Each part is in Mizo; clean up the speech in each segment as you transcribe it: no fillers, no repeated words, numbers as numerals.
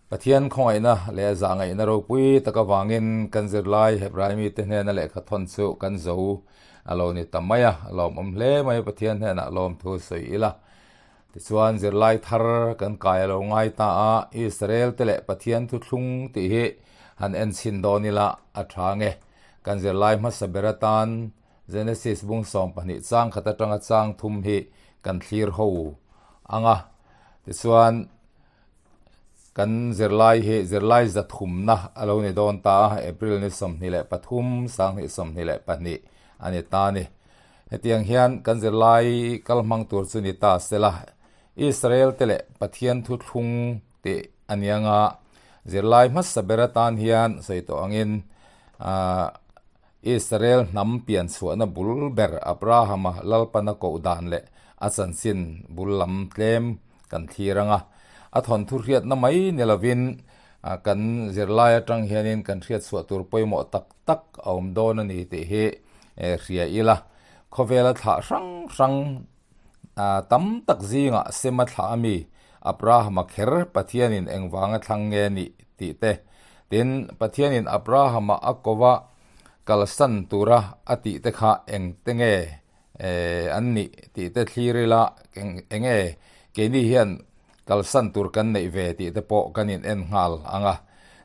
Pathian khawngaihna leh zahngaihna ropui tak avangin kan zirlai Hebrai mite hnena lehkha thawn chu kan zo a lo ni ta mai a, lawmawm hle mai Pathian hnenah lawmthu sawi ila. Tichuan zirlai thar kan kai a lo ngai ta a, Israel te leh Pathian thuthlung tih hi han en chhin dawn ila a tha nge. Kan zirlai hmasa ber atan Genesis bung 12 chang khat atanga chang thum hi kan thlir ho ang a. Tichuan Kan zirlai hi zirlai zathumna a lo ni dawn ta a, April ni 23, 2022 a ni ta a ni. Hetiang hian kan zirlai kal hmang tur chu ni ta sela, Israel te leh Pathian thuthlung tih a ni anga zirlai hmasa ber atan hian sawi tawh angin Israel hnam pian chhuahna bul ber Abrahama Lalpana koh dan leh a chanchin bul lam tlem kan thlir ang a, a thawnthu hriatna mai ni lovin kan zirlai atang hianin kan hriat chhuah tur pawimawh tak tak a awm dawn a ni tih hi hria ila. Khawvela thlah hrang hrang tam tak zingah Sema thlah a mi Abrahama kher Pathianin engvanga thlang nge nih tih te, tin Pathianin Abrahama a kova kalsan tura a tih te kha engte nge an nih tih te thlir ila eng nge keini hian kalsan tur kan neih ve tih te pawh kan in en nghal ang a.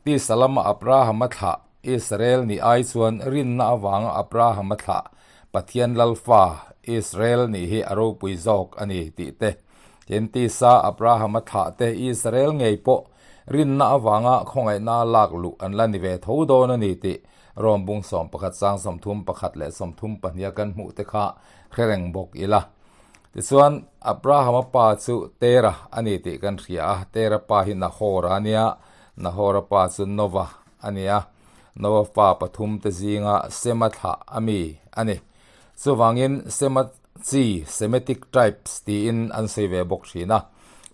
Tisa lama Abrahama thlah Israel nih ai chuan rinna avanga Abrahama thlah Pathian Lalfa Israel nih hi a ropui zawk a ni tih te, tin tisa Abrahama thlah te Israel ngei pawh rinna avanga khawngaihna lak luh an la ni ve tho dawn a ni tih Rom bung 11 chang 31 leh 32 a kan hmuh te kha hre reng bawk ila. Tichuan, Abrahama pa chu Tera a ni tih kan hria a, Tera pa hi Nahora a nia, Nahora pa chu Nova a ni a, Nova fa pathum te zinga Sema thlah a mi a ni. Chuvangin Sema chi, Semitic tribes, tiin an sawi ve bawk thin a.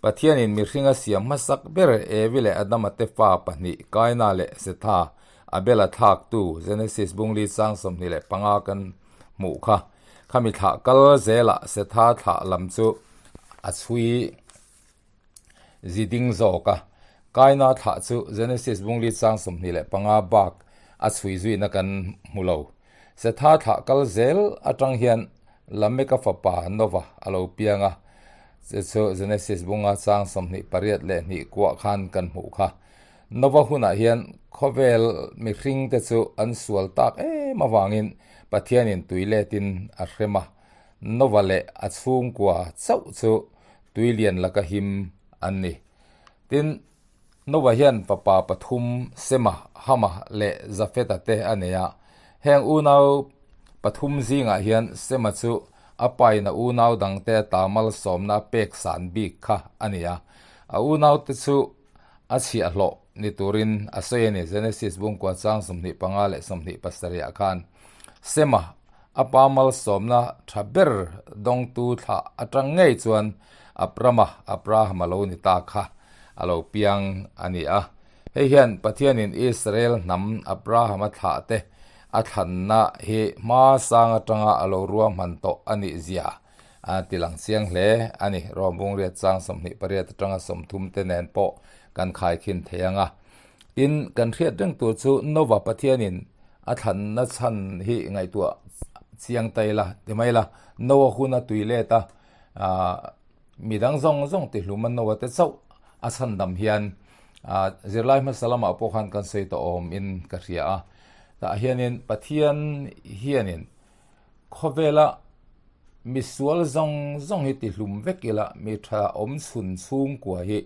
Pathianin mihringa siam hmasak ber Evi leh Adama te fa pahnih Kaina leh Setha Abela thlaktu Genesis bungli chang 25 kan hmuh kha. Khami thlah kal zelah Setha thlah lam chu a chhui ziding zawk a. Kaina thlah chu Genesis bungli chang 25 bak a chhui zuina kan hmu lo. Setha thlah kal zel atang hian Lameka fapa Nova a lo piang a, chu chu Genesis bunga chang 28 leh hnih kuah khan kan hmuh kha. Nova hunah hian khawvel mihringte chu an sual tak em avangin Pathianin tui letin a hrem a, Nova leh a chhungkua chauh chu tui lian laka him an ni. Tin, Nova hian fapa pathum Sema, Hama leh Jafeta te a nei a. Heng unau pathum zingah hian Sema chu a pain a unau dangte ata malsawmna a pek san bik kha a ni a. A unaute chu A chhiahhlawh ni turin a sawi a ni. Genesis bungkua chang 25 leh 27 ah khan Sema a pa malsawmna tha ber dawngtu thlah atang ngei chuan Abrama, Abraham a lo ni ta kha a lo piang a ni a. Hei hian Pathianin Israel hnam Abrahama thlah te a thlanna hi hma sang atanga a lo ruahman tawh a nih zia A ti lang chiang hle a ni. Rom bungriat chang 28 atanga 30 te nen pawh kan khaikhin thei ang a. Tin, kan hriat reng tur chu Nova Pathianin a thlanna chhan hi ngaihtuah chiang ta ila ti mai la. Noa hun a tui let a, midang zawng zawng ti hlum a Noa te chauh a chhandam hian zirlai hmasa lamah pawh khan kan sawi tawh awm in ka hria a. Tah hianin Pathian hianin Khawvela mi sual zawng zawng hi ti hlum vek ila, mi tha awm chhun chhungkua hi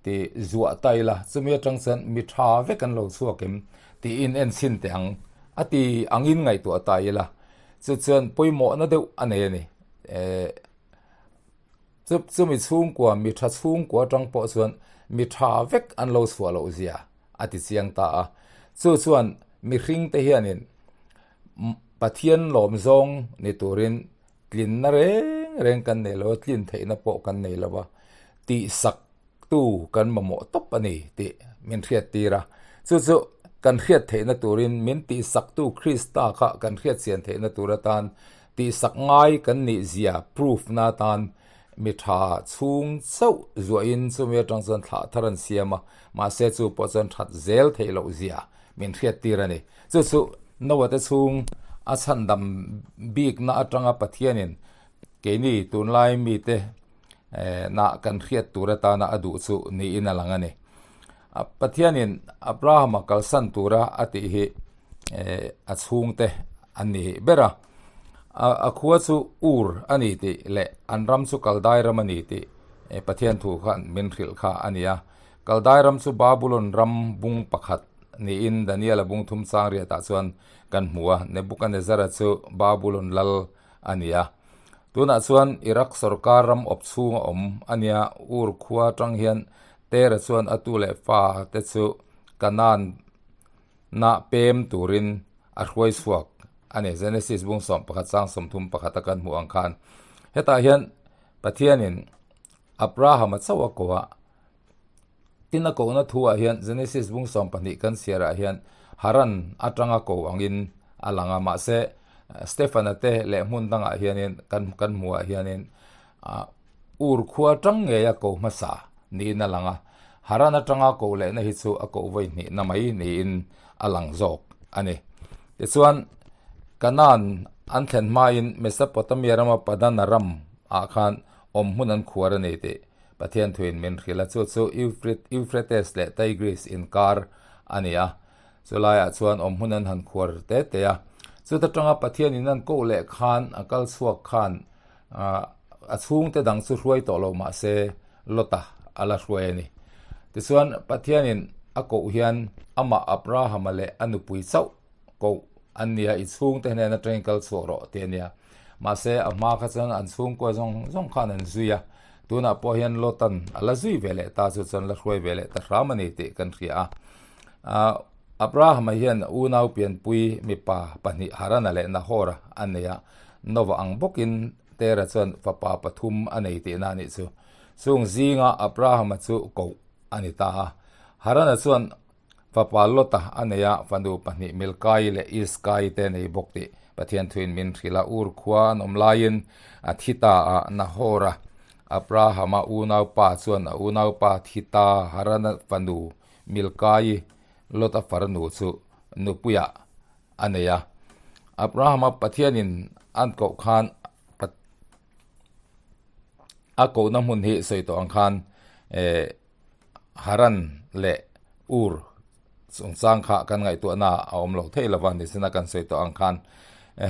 ti zuah ta ila, chumi atang chuan mi tha vek an lo chhuak em tiin en chhin teh ang a ti angin ngaihtuah ta ila, chu chuan pawimawhna deuh a nei a ni. Chu chumi chhungkua mi tha chhungkua atang pawh chuan mi tha vek an lo chhuah loh zia a ti chiang ta a, chu chuan mihringte hianin Pathian lawm zawng ni turin tlinna reng reng kan nei lo a, tlin theihna pawh kan nei lo a, tihsak tu kan mamawh tawp a ni tih min hriat tir a. Chu chu kan hriat theihna turin min tihsak tu Krista kha kan hriat chian theihna tur atan tihsak ngai kan nih zia proof na atan Mi tha chhung chauh zuahin chumi atang chuan thlah thar an siam a, mahse chu pawh chuan that zel theih loh zia min hriat tir a ni. Chu chu Noah te chhung a chhandam bikna atanga Pathianin keini tunlai mite nah kan hriat tur atana a duh chu niin a lang a ni. Pathianin Abrahama kalsan tura a tih hi a chhungte an ni ber a, a khua chu Ur a ni tih leh an ram chu Kaldai ram a ni tih Pathian thu khan min hrilh kha a ni a. Kaldai ram chu Babulon ram bung pakhat niin Daniela bung thum chang riatah chuan kan hmu a, Nebukanezzara chu Babulon lal a ni a. Tunah chuan Iraq sorkar ram awp chhung a awm a nia, Ur khua atang hian Tera chuan a tu leh fa te chu Kanaan na pem turin a hruai chhuak a ni. Genesis bung 11 chang 31 a kan hmuh ang khan hetah hian Pathianin Abrahama chauh a ko a, tin a kohna thu ah hian Genesis bung 12 kan chhiar ah hian Haran atanga ko angin a lang a, mahse Stefana te leh hmun dangah hianin kan kan hmuh ah hianin Ur khua atang ngei a ko hmasa niin a lang a, Haran atanga koh lehna hi chu a koh vawi hnihna mai niin a lang zawk a ni. Tichuan, Kanaan an thlen hmain Mesopotamia rama Padanaram ah khan awm hmun an khuar a ni tih Pathian thuin min hrilh a, chu chu Euphrates leh Tigris inkar a ni a. Chu laiah chuan awm hmun an han khuar te te a. Chuta tanga Pathianin an koh leh khan a kal chhuak khan a chhungte dang chu hruai tawh lo mah se Lota a la hruai a ni. Tichuan Pathianin a koh hian amah Abrahama leh a nupui chauh koh an ni a, i chhungte hnen atangin kal chhuak rawh tih a ni a. Mahse a hma kha chuan an chhungkua zawng zawng khan an zui a, tunah pawh hian Lotan a la zui ve leh ta chu chuan la hruai ve leh ta hram a ni tih kan hria a. Abrahama hian unau pianpui mipa pahnih Harana leh Nahora a nei a, Nova ang bawkin Tera chuan fapa pathum a nei tihna a nih chu. Chung zinga Abrahama chu koh a ni ta a. Harana chuan fapa Lota a nei a, fanu pahnih Milkai leh Iskai te nei bawk tih Pathian thuin min hrilh a. Ur khua an awm laiin a thi ta a, Nahora, Abrahama unaupa chuan a unaupa thi ta Harana fanu Milkai, Lota farnu chu nupuiah a nei a. Abrahama Pathianin an koh khan a kohna hmun hi sawi tawh ang khan eh Haran leh Ur chungchang kha kan ngaihtuahna a awm loh theih lova nisina kan sawi tawh ang khan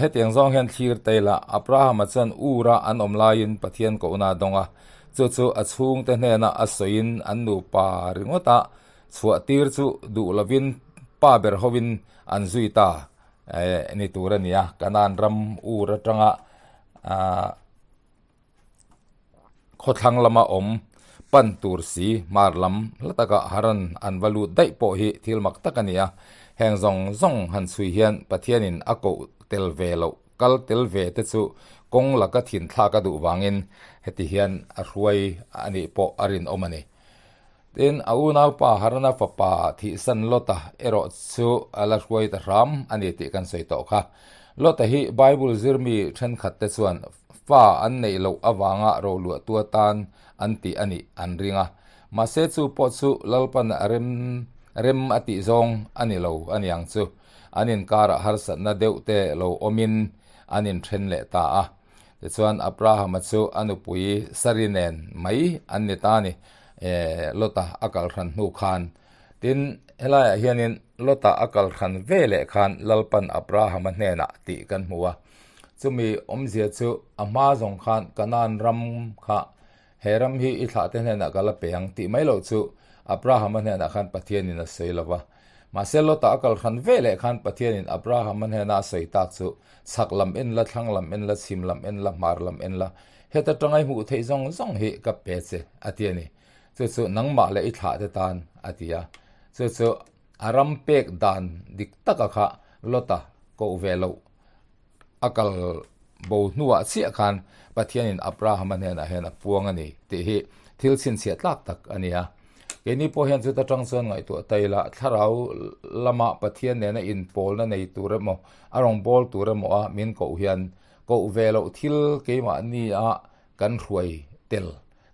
hetiang zawng hian thlir ta ila Abrahama chuan Ur-a an awm laiin Pathian kohna a dawng a, chu chu a chhungte hnena a sawiin an nupa ringawta Chhuah tir chu duh lovin pa ber hovin an zui ta ni tur a ni a, Kanaan ram ur atanga khawthlang lama awm pan tur si hmar lam hla taka Haran an va lut daih pawh hi thil mak tak a ni a, heng zawng zawng han chhui hian Pathianin a koh tel ve loh kal tel ve te chu kawng laka thin thlak a duh vangin heti hian a hruai a nih pawh a rinawm a ni. Tin, a unaupa Harana fapa thihsan Lota erawh chu a la hruai ta hram a ni tih kan sawi tawh kha. Lota hi Bible zirmi thenkhatte chuan fa an neih loh avanga roluahtu atan an tih a nih an ring a. Mahse chu pawh chu Lalpan a rem rem a tih zawng a ni lo a niang chu. An inkarah harsatna deuh te lo awmin an inthen leh ta a. Tichuan Abrahama chu a nupui Sari nen mai an ni ta a ni, Lota a kal hran hnu khan. Tin, helaiah hianin Lota a kal hran ve leh khan Lalpan Abrahama hnenah tih kan hmu a. Chumi awmzia chu a hma zawng khan Kanaan ram kha he ram hi i thlahte hnenah ka la pe ang tih mai loh chu Abrahama hnenah khan Pathianin a sawi lo va. Mahse Lota a kal hran ve leh khan Pathianin Abrahama hnena a sawi tak chu chhak lam en la, thlang lam en la, chhim lam en la, hmar lam en la, heta tanga i hmuh theih zawng zawng hi ka pe che a ti a ni. Chu chu nangmah leh i thlahte tan a ti a. Chu chu a ram pek dan dik taka kha Lota koh ve loh A kal bo hnuah chiah khan Pathianin Abrahama hnenah hian a puang a ni tih hi thil chhinchhiah tlak tak a ni a. Keini pawh hian chuta tang chuan ngaihtuah ta ila thlarau lama Pathian nena inpawlna nei tur emaw a rawn bawl tur emaw a min koh hian koh ve loh thil keimahnia kan hruai. tel,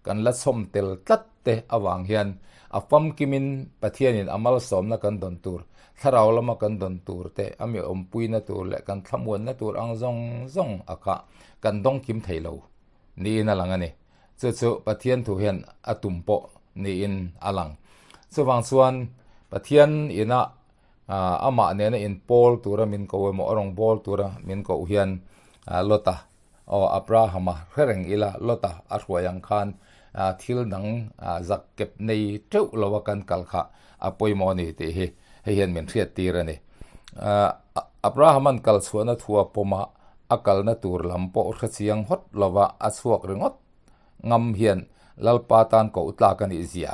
kan la chhawm tel tlat te avang hian a famkimin Pathianin a malsawmna kan dawn tur, thlarau lama kan dawn tur te, a mi awmpuina tur leh kan thlamuanna tur ang zawng zawng a kha kan dawng kim thei lo niin a lang a ni. Chu chu Pathian thu hian a tum pawh niin a lang. Chuvang chuan Pathian ina amah nena inpawl tura min ko emaw a rawn bawl tura min koh hian Lota aw Abrahama hre reng ila Lota a hruai ang khan thil dang zak kep nei teuh lo a kan kal kha a pawimawh a ni tih hi hei hian min hriat tir a ni. Abrahama'n kal chhuahna thu a pawm a, a kalna tur lam pawh hre chiang hawt lova a chhuak ringawt ngam hian Lalpa tan koh tlak a nih zia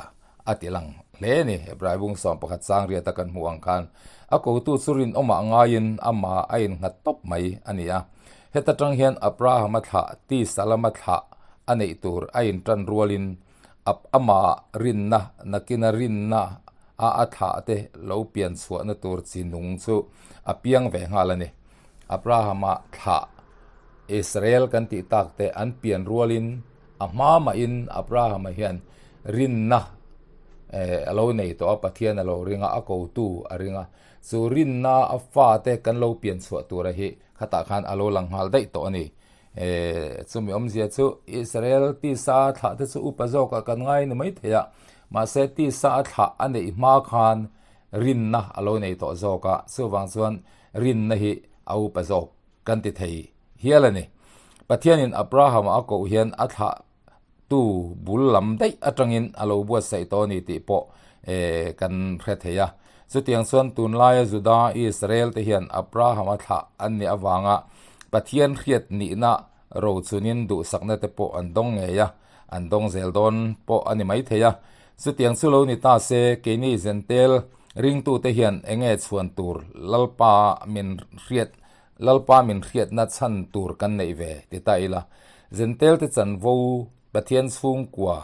a ti lang hle a ni. Hebrai bung 11 chang riata kan hmuh ang khan a kotu chu rinawmah ngaiin amah a innghat tawp mai a ni a. Heta tang hian Abrahama thlah tisa lama thlah a neih tur a intan rualin amah rinna nakina rinna a a thlah te lo pian chhuahna tur chi nung chu a piang ve nghal a ni. Abrahama thlah Israel kan tih tak te an pian rualin a hma mahin Abrahama hian rinna a lo nei tawh a, Pathian a lo ring a, a kotu a ring a. Chu rinna a fate kan lo pian chhuah tura hi khatah khan a lo lang nghal daih tawh a ni. Chumi awmzia chu Israel tisa thlah te chu upa zawkah kan ngai ni mai thei a, mahse tisa a thlah a neih hma khan rinna a lo nei tawh zawk a, chuvang chuan rinna hi a upa zawk kan ti thei hial a ni. Pathianin Abrahama a koh hian a thlah tu bul lam daih atangin a lo buatsaih tawh a ni tih pawh kan hre thei a. Chutiang chuan tunlaia Juda Israel te hian Abrahama thlah an nih avanga Pathian hriat nihna rochunin duhsakna te pawh an dawng ngei a, an dawng zel dawn pawh a ni maithei a. Chutiang chu lo ni ta se, keini Zentel ringtute hian eng nge chhuan tur Lalpa min hriat Lalpa min hriatna chhan tur kan neih ve ti ta ila, Zentelte chanvo Pathian chhungkua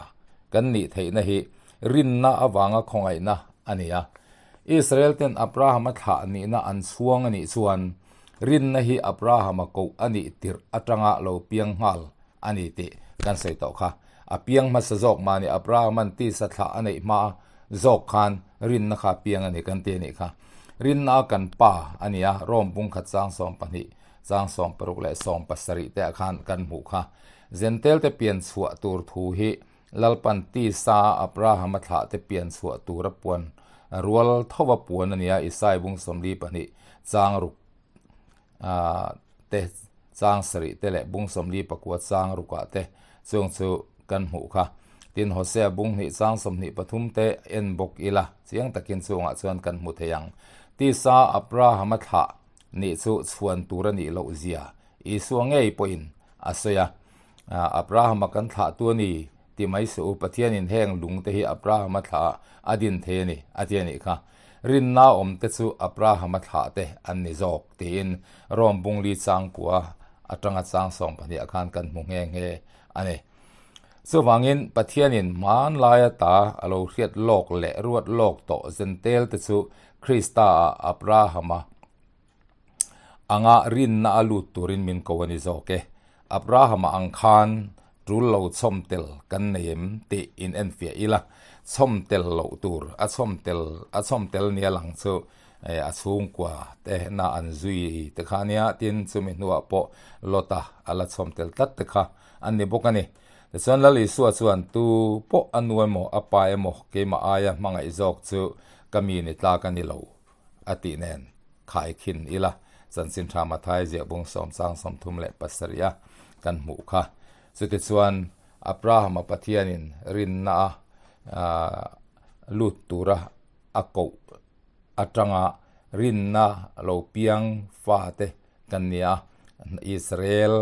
kan nih theihna hi rinna avanga khawngaihna a ni a. Israelten Abrahama thlah nihna an chhuang a nih chuan rinna hi Abrahama koh a nih tirh atanga lo piang nghal a ni tih kan sawi tawh kha. A piang hmasa zawk mah ni Abrahama'n tisa thlah a neih hma zawk khan rinna kha a piang a ni kan ti a nih kha. Rinna a kan pa a ni a, Rome pungkhat chang 12, chang 16 leh 17 te ah khan kan hmuh kha. Zentel te pian chhuah tur thu hi Lalpan tisa a Abrahama thlah te pian chhuah tur a puan rual thova puan a ni a, Isai bung 42 chang ruk te chang sarih te leh bung 44 chang rukah te chung chu kan hmuh kha. Tin, Hosea bung hnih chang 23 te en bawk ila chiang takin chungah chuan kan hmu thei ang. Tisa Abrahama thlah nih chu chhuan tur a nih loh zia Isua ngei pawhin a sawi a. Abrahama kan thlah tu a ni ti mai suh u, Pathianin heng lung te hi Abrahama thlah ah a din thei a ni a ti a nih kha. Rinna awm te chu Abrahama thlah te an ni zawk tiin Rome bungli changkua atanga chang 12 ah khan kan hmu nghe nghe a ni. Chuvangin Pathianin hmanlaia ta a lo hriat lawk leh ruat lawk tawh zentel te chu Krista ah Abrahama anga rinna a lut turin min ko a ni zawk e. Abrahama ang khan tul lo chhawm tel kan nei em tih in enfiah ila, chhawm tel loh tur a chhawm tel a chhawm tel nia lang chu a chhungkua te na an zui te kha ania, tin chumi hnuah pawh Lota a la chhawm tel tlat te kha an ni bawk a ni. Tichuan Lal Isua chuan tu pawh a nu emaw a pa emaw keimah aia hmangaih zawk chu ka mi ni tlak a ni lo. A tih nen khai khin ila chanchin tha Mathai ziah bung sawm chang 37 a kan hmuh kha. Chutichuan Abrahama Pathianin rinna a lut tura a koh atanga rinna lo piang fate kan ni a, Israel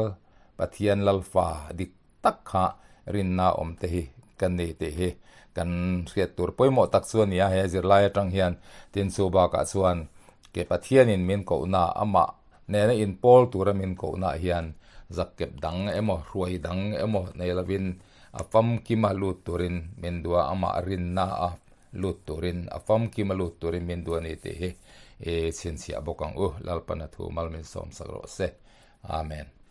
Pathian Lalfa dik tak kha rinna awm te hi ka ni tih hi kan hriat tur pawimawh tak chu a ni a, he zirlai atang hian tin chu bakah chuan ke Pathianin min kohna amah nena inpawl tura min kohna hian zakkep dang emaw hruai dang emaw nei lovin a famkima lut turin min duh a, amah rinna a lut turin a famkima lut turin min duh a ni tih hi i chhinchhiah bawk ang u. Lalpana thu mal min sawmsak rawh se. Amen.